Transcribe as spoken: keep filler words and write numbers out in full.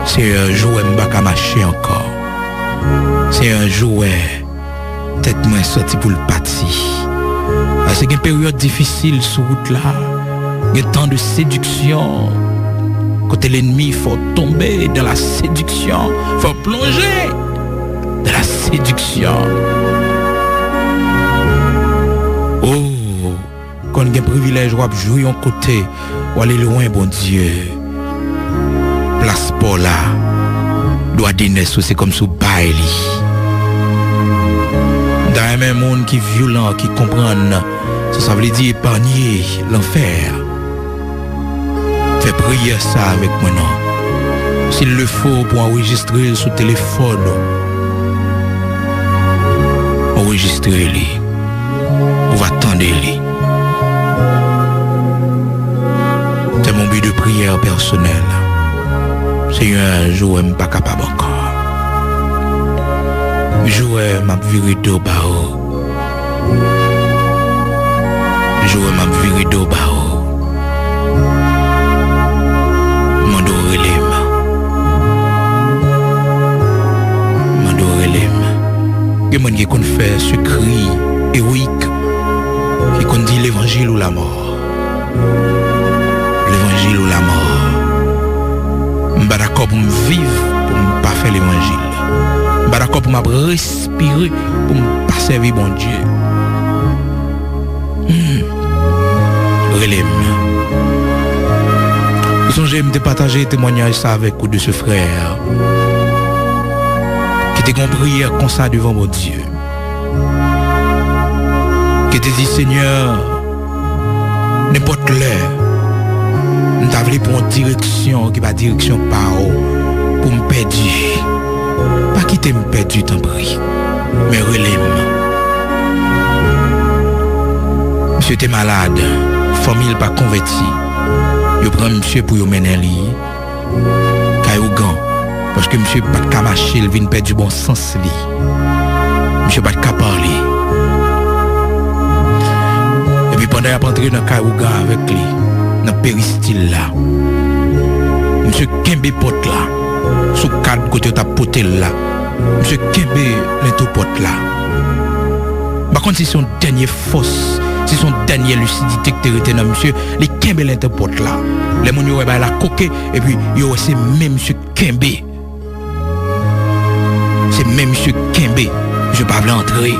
Senyè, jou wè m pa ka mache ankò. Senyè, jou wè tèt mwen santi pou l pati. Paske gen peryòd difisil sou wout la. Gen tan de séduction. Kote lènmi fè w tonbe dans la séduction. Fè w plonje dans la séduction. Oh, konn gen privilèj w ap jwi yon kote, w ale lwen Bondye. Plas pa w la, dwa de nès ou se kòmsi w bay li. M ta renmen moun ki vyolan, ki konprann sa sa vle di epanye lanfè. Fè priyè sa avèk mwen non. S'il le faut, pou anrejistre l sou telefòn ou. Anrejistre li. Ou va tande li. C'est mon but de prière personnel. Senyè, jou wè m pa kapab ankò. Jou wè m ap vire do ba ou. Jou wè m ap vire do ba ou. Mande w rele m. Mande w rele m. Gen moun ki konn fè sekre ewoyik, ki konn di levanjil ou lamò. Levanjil ou lamò. M pa dakò pou m viv pou m pa fè levanjil. M pa dakò pou m ap respire pou m pa sèvi Bondye. Hmm. Rele m. Ou sonje m te pataje temwanyaj sa avèk ou de se frè ki te gen yon priyè konsa devan Bondye. Ki te di, Senyè, nenpòt lè, m ta vle pran yon direksyon ki pa direksyon pa w pou m pèdi. Pa kite m pèdi, tanpri. Men rele m. Misye te malad, fanmi l pa konvèti. Yo pran misye pou yo mennen li kay ougan, paske misye pa t ka mache, l vin pèdi bon sans li. Misye pa t ka pale. Epi pandan y ap antre nan kay ougan avèk li, nan peristil la, misye kenbe pòt la sou kad kote yo t ap pote l la. Misye kenbe lento pòt la. M pa konn si se yon dènye fòs, si se yon dènye lisidite ki te rete nan misye, li kenbe lento pòt la. Lè moun yo wè bagay la koke, epi yo wè se men misye kenbe. Se men misye kenbe. Misye pa vle antre.